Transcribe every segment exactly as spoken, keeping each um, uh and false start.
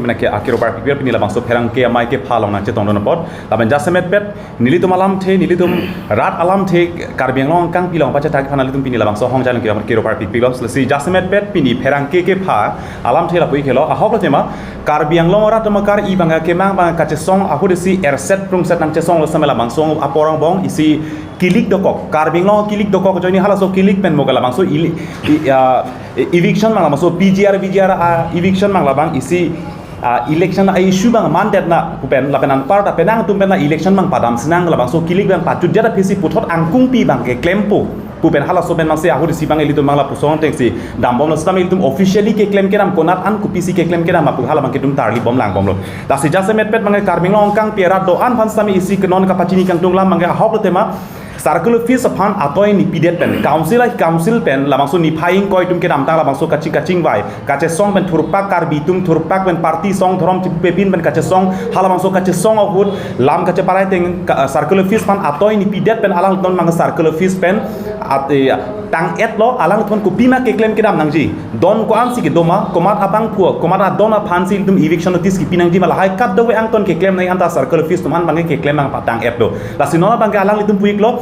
Mena ke akiro parpikpik pini labangso pherangke amei kepha along nangchetongdun apot. Lapen jasemet pet nelitum alamthe, nelitum rat alamthe, Karbi Anglong angkangpi along pachethak aphan nelitum pini labangso hongjai along kiro parpikpik lo. Lasi jasemet pet pini pherangke kepha alamthe lapu-ik helo. Ahok lo tema, Karbi Anglong arat atum akar-i abang kemang abang kachesong ahut isi erset prungset nangchesonglo setame labangso apor angbong isi kilik dokok. Karbi Anglong kilik dokok ajoine halaso kilik pen mo ke labangso ili-, i-, ah, e-, eviction abang labangso P G R, V G R, ah, eviction abang labang isi, ah, election a-issue abang mandetna pu pen lapen anparta penang atum pen la election abang padam sinang labangso kilik abang pachutjat aphisi puthot angkungpi abang keklempo pu pen halaso pen mangse ahut isi abang ilitum abang lapuson atengsi dambomlo setame ilitum officially keklem kedam konat an kopisi keklem kedam apu hala abang ke itum tarlibom langbomlo. Lasi jasemet pet abang Karbi Anglong angkangpi arat do-an aphan setame isi ke non kapachini kangtung alam abang ahok lo tema, circle office aphan atoi nipidet pen, council a council pen labangso niphai ingkoi atum kedamtang labangso kaching kachingvai, kachesong pen thurpak Karbi atum thurpak pen party song dhorom chipupepin pen kachesong, halabangso kachesong ahut lam kacheparai ateng ka-, circle office aphan atoi nipidet pen alanglitum abang circle office pen at-, eh, tang-etlo, alanglitum kopima keklem kedam nangji. Don ko-ansi kedo ma, komat abangphu, komat adon aphansi ilitum eviction notice kipi nangji ma, lahai kadokave angton keklem nangji anta circle office atum abang keklem abang patang-etlo. Lasi non abang alanglitum pu-iklo,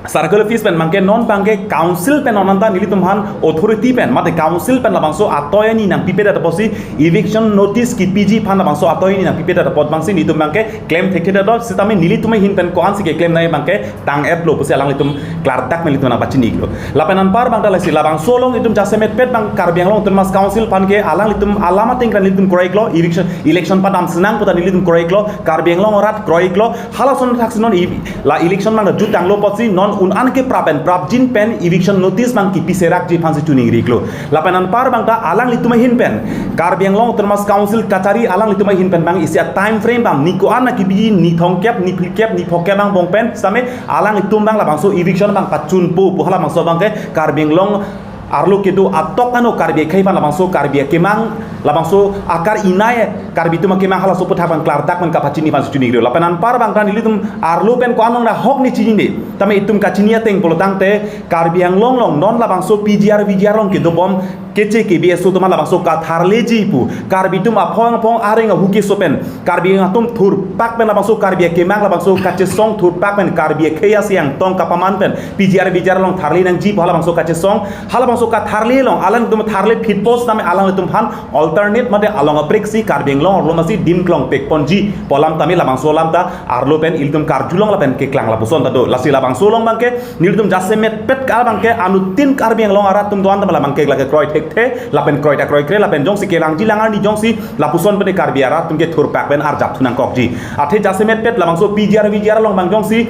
circle office pen abang non abang council pen non anta nelitum aphan authority pen, mate council pen labangso atoi ani nangpipedet apotsi eviction notice kipiji aphan labangso atoi ani nangpipedet apot abangsi nelitum abang klem thekthedetlo setame nelitum ahin pen ko-ansi keklem nangji abang tang-etlo pusi alanglitum klardak pen ilitum nangpachini-iklo. Lapen anpar abang ta lasi labangso along itum jasemet pet abang Karbi Anglong Autonomous Council aphan ke alanglitum alam ateng kran nelitum kroi-iklo, eviction, election padam sinang puta nelitum kroi-iklo, Karbi Anglong arat kroi-iklo, halason thaksi non i-, la election abang jutanglo apotsi non un-an ke prap pen prapjin pen eviction notice abang kipi serakji aphansi choningri-iklo. Lapen anpar abang ta alanglitum ahin pen Karbi Anglong Autonomous Council kachari alanglitum ahin pen abang isi a time frame abang ni ko-an akibiji ni thomkep, ni phlikep, ni phokep angbong pen setame alanglitum abang labangso eviction abang pachunpo pu halabangso abang ke Karbi Anglong arlo kedo atok ano Karbi akhei aphan labangso Karbi akemang labangso akar-inei Karbi atum akemang halaso aputhak abang klardak pen kapachini aphansi choningri-iklo. Lapen anpar abang ta nelitum arlo pen ko-an along ahok ne chinine. Tame itum kachini ateng pulotangte Karbi Anglong along non labangso P G R V G R along kedobom keche kebe aso atum labangso katharleji pu, Karbi atum aphong aphong areng ahu keso pen, Karbi atum thurpak pen labangso Karbi akemang labangso kachesong thurpak pen Karbi akhei asi angtong kapaman pen P G R V G R along tharle nangji pu halabangso kachesong, halabangso katharle along alanglitum tharle phitpo setame alanglitum aphan alternate mate along apreksi Karbi Anglong arlo masi dim klong pekponji pu alam tame labangso alam ta arlo pen ilitum karjulong lapen keklang lapuson ta do. Lasi labangso along abang ke nelitum jasemet pet ka abang ke anuttin Karbi Anglong arat atum do-an ta labang ke lake kroi thekthe lapen kroi ta kroikre lapen jongsi kelangji lang arni jongsi lapuson pen Karbi arat atum ke thurpak pen arjap thu nangkokji. Athe jasemet pet labangso P G R V G R along abang jongsi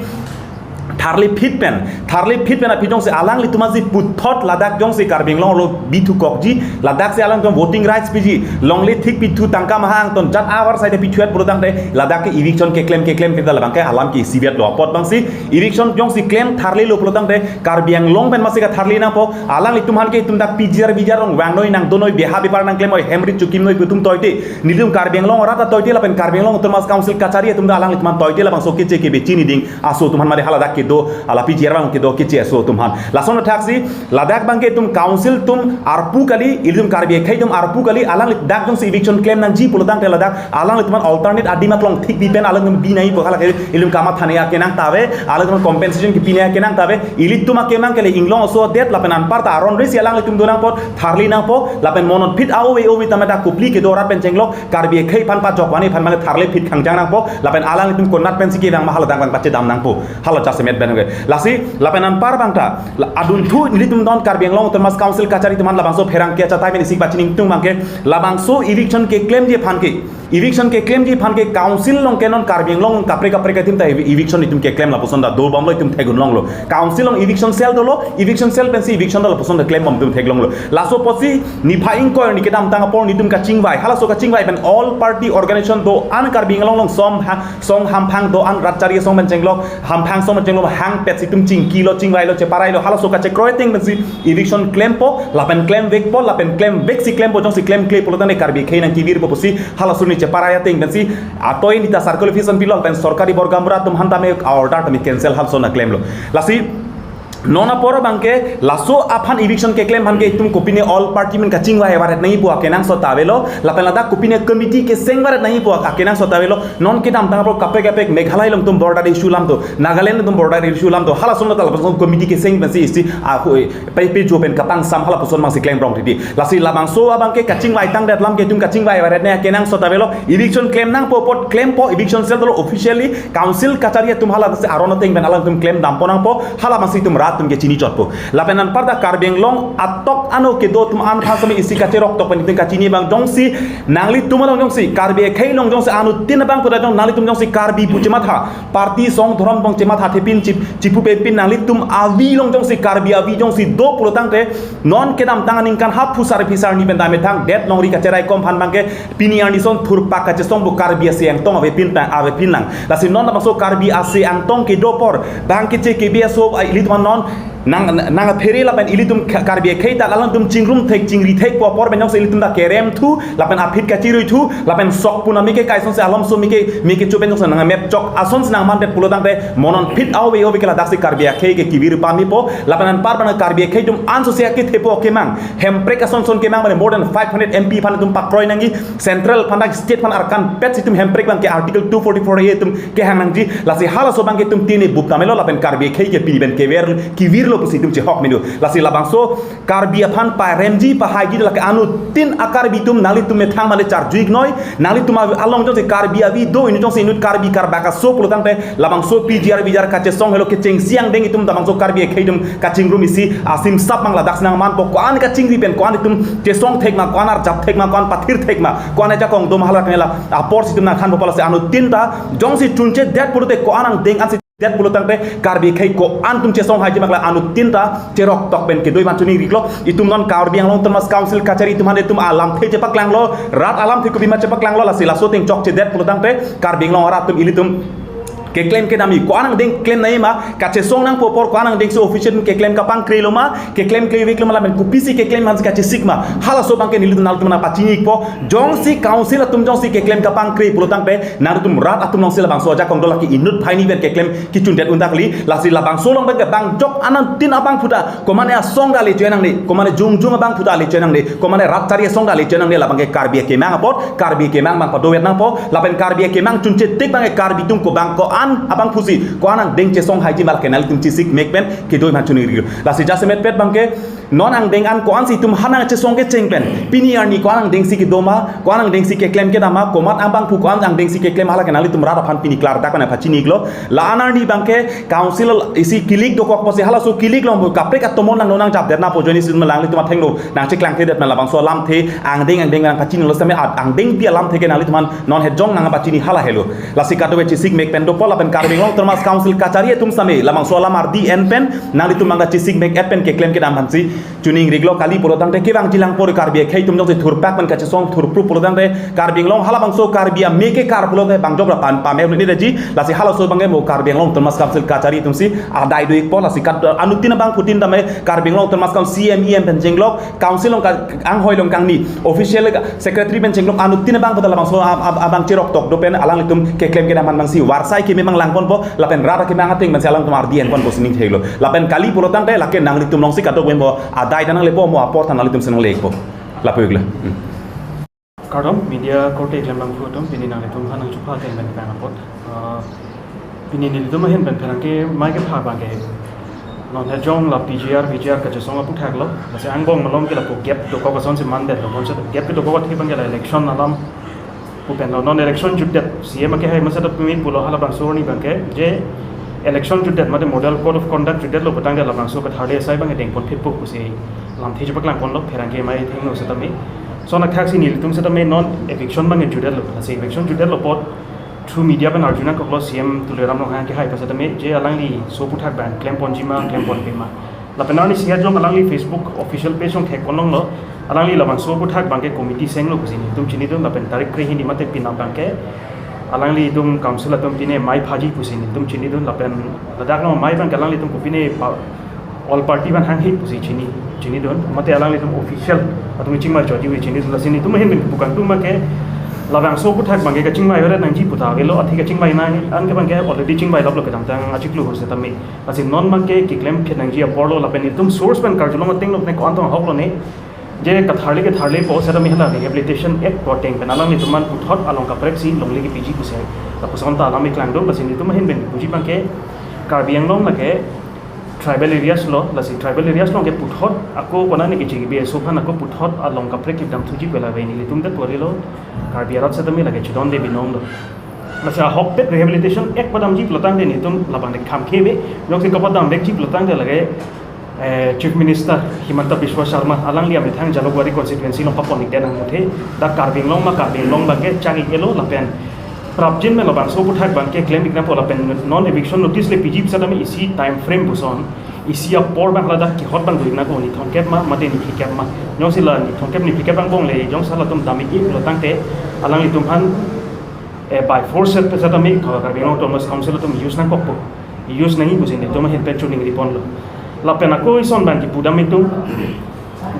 tharle phit pen, tharle phit pen aphi jongsi alanglitum asi puthot ladak jongsi Karbi Anglong arlo bithu kokji, ladak si alanglitum voting rights piji, longle thik pithu tangka maha angton jat avar side pithu-et pulotangte ladak ke eviction keklem keklem kita labang ke alam ke isivetlo. Apot abangsi eviction jongsi klem tharlelo pulotangte Karbi Anglong pen masi katharle nangpo, alanglitum aphan ke itum dak P G R V G R along vangnoi nangdonnoi beha bepar nangklemnoi hemrit chukimnoi pu itum toite, nelitum Karbi Anglong arat ta toite lapen Karbi Anglong Autonomous Council kachari atum ta alanglitum aphan toite labangso keche kebe chini ding aso atum aphan mate haladak kedo, ala P G R abang kedo keche aso atum aphan. Lason thaksi ladak abang ke itum council atum arpu kali, ilitum Karbi akhei atum arpu kali, alangli dak jongsi eviction klem nangji pulotangte ladak alanglitum aphan alternate adim aklong thik bi pen alanglitum bi nangji pu hala ke ilitum kamatha nangji akenang ta ave, alanglitum compensation kipi nangji akenang ta ave, ilitum akemang ke le inglong aso adet lapen anparta aron resi alanglitum do nangpo, tharle nangpo, lapen monot phit a-ove ove tame dak kopli kedo arat pen chenglok, Karbi akhei aphan pajok vani aphan mane tharle phit khangjang nangpo, lapen alanglitum konat pensi kevang ma haladak abang pachedam nangpo. Hala jasemet pen ke. Lasi, lapen anpar abang ta, la adunthu nelitum non Karbi Anglong Autonomous Council kachari atum aphan labangso pherangke achatai pen isi pachini ingtung abang ke, labangso eviction keklemji aphan ke, eviction keklemji aphan ke council along ke non Karbi Anglong kaprek kaprek adim ta evi-, eviction itum keklem lapuson ta dobomlo itum theklonglo. Council along eviction cell dolo, eviction cell pensi eviction ta lapuson ta klembom itum theklonglo. Laso apotsi niphai ingkoi arni kedamtang apor nelitum kachingvai, halaso kachingvai pen all party organization do-an Karbi Anglong along som ha, song hamphang do-an rat chari song pen chenglok, hamphang song pen chenglok hangpet si itum chingkilo, chingvailo, cheparailo, halaso kachekroi ateng pensi eviction klempo, lapen klemvekpo, lapen klemveksi klempo, jongsi klemkle pulotangte Karbi akhei nangkevirpo pusi, halaso arni cheparai ateng pensi, atoi ani ta circle office an pilo, lapen sorkari bor gaonbura atum aphan tame order tame cancel halaso nangklemlo. Lasi, Non apor abangke laso aphan eviction keklem aphan ke itum kopine all party amen kachingvai varet nangji pu akenangsot ta avelo, lapen ladak kopine committee keseng varet nangji pu akenangsot ta avelo. Non kedamtang apor kaprek kaprek Meghalaya along atum border issue alam do, Nagaland atum border issue alam do, halason ta lapuson committee keseng pensi isi a hu- pe pejo pen kapangsam halapuson abangsi klemrong titi. Lasi labangso abangke kachingvai tangdet alam ke itum kachingvai varet nangji akenangsot ta avelo. Eviction klem nangpo apot klempo, eviction cell dolo, officially council kachari atum hala si aron ateng pen alangtum klem dampo nangpo, hala abangsi itum rat atum ke chini chotpo. Lapen anparta Karbi Anglong atok ano kedo atum an aphan sami isi kacherok tok pen itum kachini abang jongsi nanglitum along jongsi Karbi akhei along jongsi anuttin abang pu ta jong nanglitum jongsi Karbi pu chematha, party song dhorom abang chematha thepin chip chipu pepin nanglitum avi along jongsi Karbi avi jongsi do pulo tangte non kedamtang aningkan haphu sar phi sar ni pen dame thang det longri kacherai kom aphan abangke pini arni ason thurpak kachesong pu Karbi ase angtong avepin ta avepin lang. Lasi non labangso Karbi ase angtong kedo apor abangke che kebi aso a ilitum non nang nang aphere lapen ilitum Ka- Karbi akhei ta alangtum chingrum thek chingri thekpo apor pen jongsi ilitum ta kerem thu lapen aphit kachirui thu lapen sok pu nami ke kaisong se alom so mike mike chupen jongsi nang mep chok ason si nang mandet pulo tangte monon phit au ve au ve ke ladaksi Karbi akhei ke kivir pamipo. Lapen anpar abang Karbi akhei atum anso se ake thepo kemang, hemprek ason son kemang mane more than five hundred M P aphan itum pakroi nangji, central aphan dak state aphan arkan pet si itum hemprek abangke article two forty-four A itum kehang nangji. Lasi halaso abangke itum tini bup tamelo lapen Karbi akhei ke pini pen kever kivirlo pusi itum chehok menu. Lasi labangso Karbi aphan paremji pahaiji lake anuttin a Karbi atum nanglitum methang male charjuik noi, nanglitum a- along jongsi Karbi avi do inut jongsi inut Karbi karbak aso pulo tangte labangso P G R V G R kachesong helo kechengsi angdeng itum labangso Karbi akhei atum kachingrum isi asim sap mang ladak si nang manpo ko-an kachingri pen ko-an itum chesong thek ma ko-an arjap thek ma ko-an pathir thek ma ko-an ajakong dom halak nela apor si itum nang thanpo lasi anuttin ta jongsi chunche det pulote ko-an angdeng ansi det pulo tangte Karbi akhei ko-an atum chesong haiji mak la anuttin ta cherok tok pen kedo aphan chuningri iklo. Itum non Karbi Anglong Autonomous Council kachari atum aphan itum alamthe chepaklanglo, rat alamthe kopi ma chepaklanglo, lasi laso ateng chokche det pulo tangte Karbi Anglong arat atum ilitum keklem kedam ji ko-an angdeng klem nangji ma, kachesong nangpo apor ko-an angdeng si official keklem kapangkrelo ma, keklem kleveklo ma lapen kopisi keklem aphansi kachesik ma, halaso abangke nelitum nanglitum nang pachini ikpo. Jongsi council atum jongsi keklem kapangkre pulo tangte nanglitum rat atum alongsi labangso ajakong do lake inut phai ni pen keklem kichundet un ta kali. Lasi labangso along abangke bangjok anuttin abangphu ta komane asong ta le choi nangne, komane jongjong abangphu ta le choi nangne, komane rat chari asong ta le choi nangne, labangke Karbi akemang apot Karbi akemang abang padovet nangpo. Lapen Karbi akemang chunche tik abangke Karbi atum ko bang ko-an abangphu si ko-an angdeng chesong haiji ma lake nanglitum chesik mek pen kedo aphan chuningri. Lasi jasemet pet abangke non angdeng an ko-an si itum hanang chesong kecheng pen pini arni ko-an angdeng si kedo ma, ko-an angdeng si keklem kedam ma, komat abangphu ko-an angdeng si keklem hala ke nanglitum rat aphan pini klardak pen pachini iklo. La-an arni abangke council isi kilik dokok pusi halaso kilik along kaprek atomon nang nang japdet nangpo ajoine si nanglitum athengno nang cheklangthedet ma labangso alamthe angdeng angdeng nang pachinilo same at angdengpi alamthe ke nanglitum aphan non hejong nang pachini hala helo. Lasi kadokave chesik mek pen dopo lapen Karbi Anglong Autonomous Council kachari atum same labangso alam ardi en pen nanglitum abangke chesik mek et pen keklem kedam aphansi chuningri iklo. Kali pulo tangte kevangji lang apor Karbi akhei atum jongsi thurpak pen kachesong thurpru pulo tangte Karbi Anglong halabangso Karbi ame kekar pulote bangjok ra pan pame ni daji. Lasi halaso abangke mo Karbi Anglong Autonomous Council kachari atum si adai do ikpo. Lasi kat anuttin abangphutin tame Karbi Anglong Autonomous Council C M E M pen chenglok council along ka anghoi along kangni official ka secretary pen chenglok anuttin abangphu ta labangso ab- ab- abang cherok tok do pen alanglitum keklem kedam aphan abangsi varsai keme abang langponpo lapen rat akemang ateng pensi alangtum ardi enponpo sining thelo. Lapen kali pulo tangte lake nanglitum alongsi kadokave mo adai ta nanglepo mo apor ta nanglitum si nangle ikpo. Lapu iklo. Hmm. Kardom, media korte keklem abangphu atum, pini nanglitum aphan nangchupha ateng pen vang apot. Ah, pini nelitum ahin pen pherangke mai kepha abangke non hejong la P G R, V G R kachesong aphuthak lo. Lasi angbong malom ke lapu gap dokok ason si mandetlo. Bonso gap ke dokok athe abangke la election alam pu pen lo. Non election jutdet, C M akehai masa ta pumi pulo halabangso arni abangke je election jutdet mate model code of conduct jutdetlo pu tangte labangso kathar de asai abangke dengpon phitpo pusi lamthe chepaklangponlo pherangke mai athengno setame. Lason athak si nelitum setame non eviction abangke jutdetlo. Lasi eviction jutdetlo apot through media pen arju nangkoklo C M Tuliram Ronghang akehai pen setame je alangli so aphuthak abang klemponji ma klemponpe ma. Lapen arnisi hejong alangli Facebook official page along thekponlonglo. Alangli labangso aphuthak abangke committee senglo pusi nelitum chinidun lapen tarik kre-hini mate penap abangke alanglitum council atum pine mai phaji pusi nelitum chinidun lapen ladak no mai abangke alanglitum kopine pa- all party aphan hanghe pusi chini chinidun mate alanglitum official atum chingmar choji wi chinidun. Lasi nelitum ahin pen pu kangtung abangke Labangso aphuthak abangke kachingvai ore nangji pu ta avelo, athe kachingvai nang an ke abangke already chingvai lap lo kedamtang achiklo ho setame. Lasi non abangke keklem phet nangji apor lo lapen itum source pen karjulong ateng lo ne ko-an tong ahok lo ne. Je katharli katharli po setame hala Rehabilitation Act pu ateng pen alanglitum aphan puthot along kaprek si longle kepiji pusi lapuson ta alam iklang do, lasi itum ahin pen puji abangke Karbi Anglong lake tribal areas lo, lasi tribal areas along ke puthot ako konane ke J B S O aphan ako puthot along kaprek kedam thuji pu la ave, nelitum det pori lo, Karbi arat setame lake chedonde binong lo. Lasi ahokpet Rehabilitation Act padamji pulotangte nelitum labang dek kham khebe, jongsi kapadam dekji pulotangte lake, eh, Chief Minister Himanta Biswa Sarma alangli amethang Jalukbari constituency along papon ik den nangmuthe, dak Karbi Anglong ma Karbi Anglong abangke chang ik-e lo lapen prapjin me labangso aphuthak abangke klem ik nangpo lapen non eviction notice le piji setame isi time frame puson, isi apor abang ladak kehot abang do ik nangpo, ni thomkep ma mate ni phlikep ma. Jongsi la ni thomkep ni phlikep angbong le jongsi latum dam ik-e pulotangte alanglitum aphan, eh, by force set setame Karbi Anglong Autonomous Council atum use nangkokpo, use nangji pusi nelitum ahin pen choningri pon lo. Lapen ako ison abangke pudam itum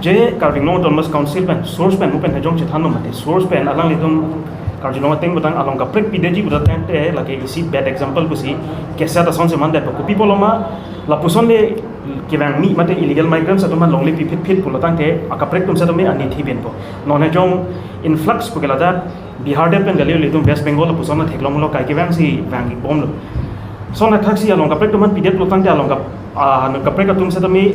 je Karbi Anglong Autonomous Council pen source pen mu pen hajong chethan lo mate source pen alanglitum karjulong ateng putang along kaprek pidetji putangte lake isi bad example pusi keset ason si mandetpo, kopi pulo ma lapuson le kevang mi mate illegal migrants atum along le piphit phit pulotangte akaprek atum setame ani thibinpo. Non hajong influx pu ke ladak Bihar det pen kali, ilitum West Bengal lapuson atheklong lo, kai kevang si vang ik bom lo. Lason athak si along kaprek atum aphan pidet pulotangte along kap, ah, kaprek atum setame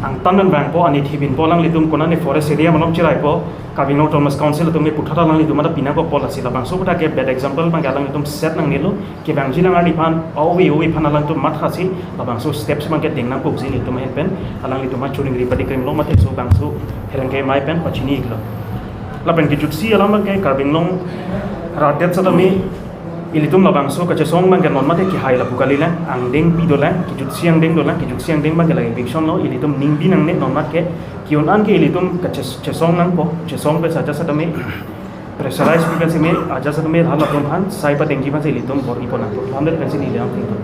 angtan pen vangpo, ani thibinpo, alanglitum konane forest area malom chiraipo, Karbi Anglong Autonomous Council atum ke puthot alanglitum aphan pi nangkokpo, lasi labangso aphuthak ke bad example abangke alanglitum set nangne lo, kevangji nang arni aphan, ove ove aphan alanglitum matha si labangso steps abangke deng nangkok si nelitum ahin pen alanglitum aphan choningri padi krim lo mate so bangso pherangke amei pen pachini ik lo. Lapen kejutsi alam abangke Karbi Anglong rat det setame ilitum labangso kachesong abangke non mate kehai lapu kalilang, angdeng pi dolang, kejutsi angdeng dolang, kejutsi angdeng abangke lake eviction lo, ilitum ningbi nangne non mate ke-un an ke ilitum kaches-, chesong nangpo, chesong pen ajat setame pressurize pi pen si me ajat setame halatum aphan sai padengji aphan si ilitum bor-i pon nangpo. Lamdet pen si neli ang tingko.